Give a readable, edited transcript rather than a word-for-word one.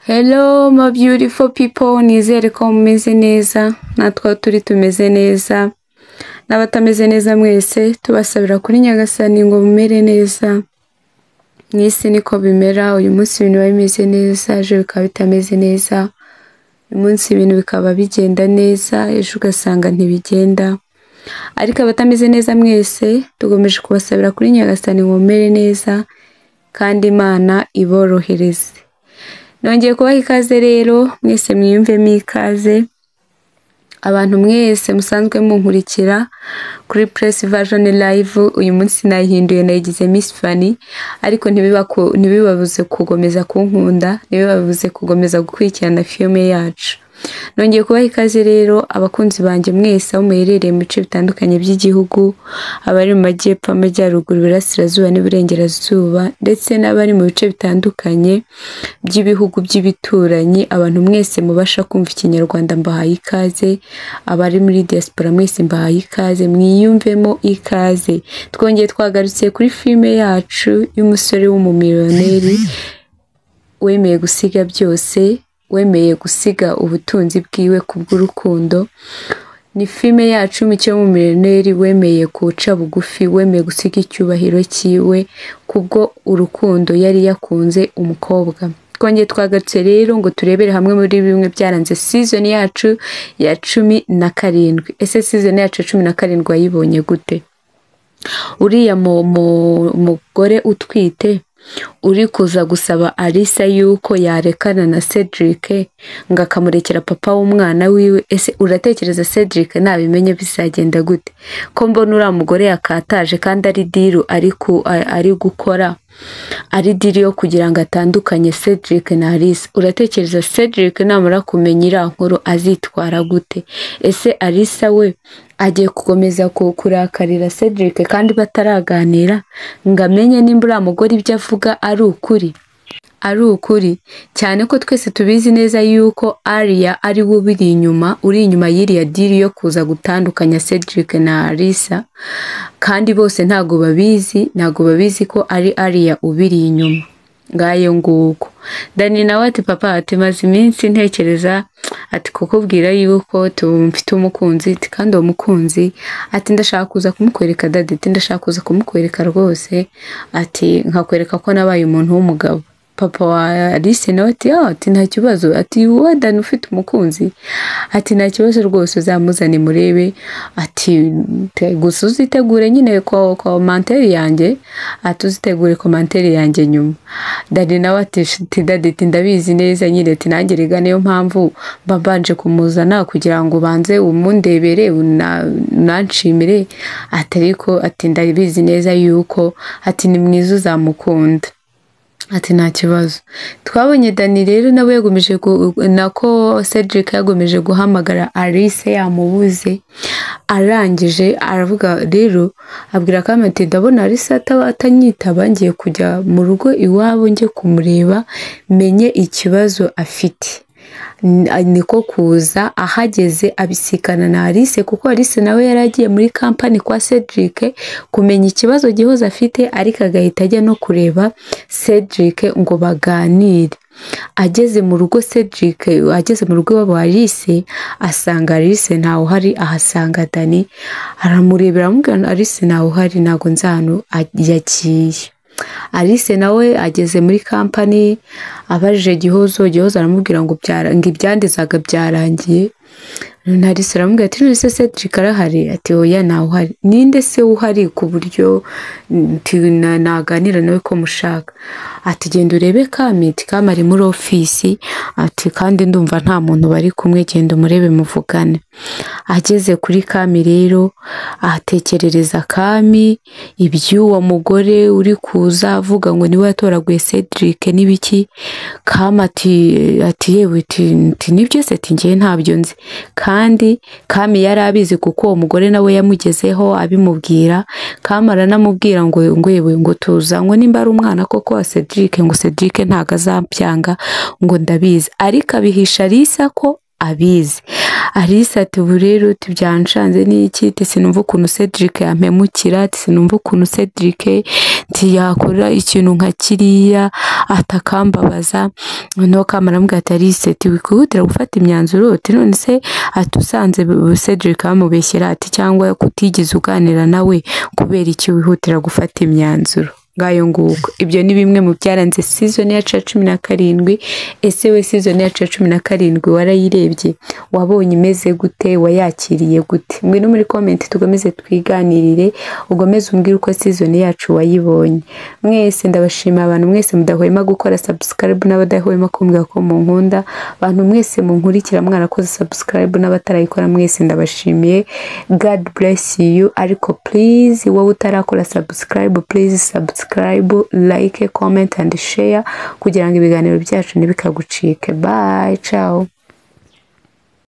Hello my beautiful people, nizere ko mumeze neza, natwe aho turi tumeze neza, n'abatameze neza mwese tubasabira kuri Nyagasani ngo mumere neza. Mu isi niko bimera, uyu munsi ibintu biba bimeze neza, ejo bikaba bitameze neza, uyu munsi ibintu bikaba bigenda neza, ejo ugasanga ntibigenda. Ariko abatameze neza mwese tugomeje kubasabira kuri Nyagasani ngo mumere neza kandi Imana iborohereze. Nongeye kubaha ikaze rero, mwese mwiyumvemo ikaze, abantu mwese musanzwe munkurikira kuri Press Version Live, uyu munsi nayihinduye nayigize Miss Fanny, ariko ntibibabuze kugomeza kunkunda, ntibibabuze kugomeza gukurikirana filime yacu. Nongeye kubaha ikaze rero abakunzi banjye mwese aho muherereye mu bice bitandukanye by'igihugu, abari mu majyepfo, amajyaruguru, iburasirazuba n'iburengerazuba, ndetse n'abari mu bice bitandukanye by'ibihugu by'ibituranyi, abantu mwese mubasha kumva ikinyarwanda mbahaye ikaze, abari muri diaspora mwese mbahaye ikaze, mwiyumvemo ikaze. Twongeye twagarutse kuri filime yacu y'umusore w'umumiliyoneri wemeye gusiga byose, wemeye gusiga ubutunzi bwiwe kubw'urukundo. Ni filime yacu y'umukire w'umumiliyoneri wemeye guca bugufi, wemeye gusiga icyubahiro cyiwe kubwo urukundo yari yakunze umukobwa. Twongeye twagarutse rero ngo turebere hamwe muri bimwe byaranze season yacu ya 17. Ese season yacu ya 17 wayibonye gute? Uriya mugore utwite uri kuza gusaba Alisa yuko yarekana na Cedric ngo akamurekera papa w'umwana wiwe, ese uratekereza Cedric nabimenye bizagenda gute? Ko mbona uriya mugore yakataje kandi ari diru ari gukora, ari diri yo kugira ngo atandukanye Cedric na Alisa. Uratekereza Cedric namara kumenya iriya nkuru azitwara gute? Ese Alisa we agiye gukomeza kurakarira Cedric kandi bataraganira ngo amenye nimba uriya mugore ibyo avuga ari ukuri? Ari ukuri cyane ko twese tubizi neza yuko Aria ari we uri inyuma, uri inyuma y'iriya diri yo kuza gutandukanya Cedric na Alisa, kandi bose ntago babizi, ntago babizi ko ari Aria ubiri inyuma. Ngayo nguko. Dani nawe ati papa, ati maze iminsi ntekereza, ati kukubwira yuko mfite umukunzi, ati kandi uwo mukunzi ati ndashaka kuza kumukwereka dadi, ati ndashaka kuza kumukwereka rwose, ati nkakwereka ko nabaye umuntu w'umugabo. Papa wa Alice nawe ati ah, ati nta kibazo, ati wowe Dani ufite umukunzi, ati nta kibazo rwose uzamuzane murebe, ati gusa uzitegure nyine komantere yanjye, ati uzitegure komantere yanjye nyuma. Dani nawe ati dadi, ati ndabizi neza nyine, ati nanjye rega niyo mpamvu mba mbanje kumuzana kugira ngo banze umundebere unanshimire, ati ariko ati ndabizi neza yuko ati ni mwiza uzamukunda, ati nta kibazo. Twabonye Dani rero nawe yagomeje nako Cedric yagomeje guhamagara Alice yamubuze, arangije aravuga rero abwira Kami ati ndabona Alice atanyitaba, ngiye kujya mu rugo iwabo njye kumureba menye ikibazo afite. Niko kuza ahageze abisikana na Alice, kuko Alice nawe yari agiye muri kampani kwa Cedric kumenya ikibazo Gihozo afite, ariko agahita ajya no kureba Cedric ngo baganire. Ageze mu rugo Cedric, ageze mu rugo iwabo Alice, asanga Alice ntawe uhari, ahasanga Dani, aramurebera aramubwira Alice ntawe uhari, ntago nzi ahantu yagiye. Alice nawe ageze muri kampani abajije Gihozo, Gihozo aramubwira ngo ibyandizaga byarangiye. None Alice aramubwira ati none se Cedric arahari? Ati oya ntawe uhari. Ninde se uhari ku buryo naganira nawe ko mushaka? Ati genda urebe Kami, ati Kami ari muri ofisi, ati kandi ndumva nta muntu bari kumwe, genda umurebe muvugane. Ageze kuri Kami rero atekerereza Kami iby'uwo mugore uri kuza avuga ngo niwe yatoraguye Cedric n'ibiki. Kami ati yewe ati nibyo se, ati njye ntabyo nzi. Kandi Kami yari abizi kuko uwo mugore nawe yamugezeho abimubwira. Kami aranamubwira ngo yewe ngo tuza ngo nimba ari umwana koko wa Cedric, ngo Cedric ntago azabyanga ngo ndabizi, ariko abihisha Alisa ko abizi. Alice ati ubu rero tibyanshanze n'iki, ati sinumva ukuntu Cedric yampemukira, ati sinumva ukuntu Cedric ntiyakora ikintu nka kiriya atakambabaza. Noneho Kama aramubwira ati Alice ati wihutira gufata imyanzuro, ati none se ati usanze Cedric bamubeshyera, ati cyangwa kutigeze uganira nawe kubera iki wihutira gufata imyanzuro. Ngayo nguko, ibyo ni bimwe mu byaranze season yacu ya 17. Ese we season yacu ya 17 warayirebye? Wabonye imeze gute? Wayakiriye gute? Ngwino muri comment tugomeze twiganirire, ugomeze umbwire uko season yacu wayibonye. Mwese ndabashima abantu mwese mudahwema gukora subscribe n'abadahwema kumbwira ko munkunda, abantu mwese munkurikira mwarakoze subscribe n'abatarayikora mwese ndabashimiye. God bless you. Ariko please wowe utarakora subscribe, please subscribe, like, comment and share kugira ngo ibiganiro byacu ntibikagucike. Bye, ciao.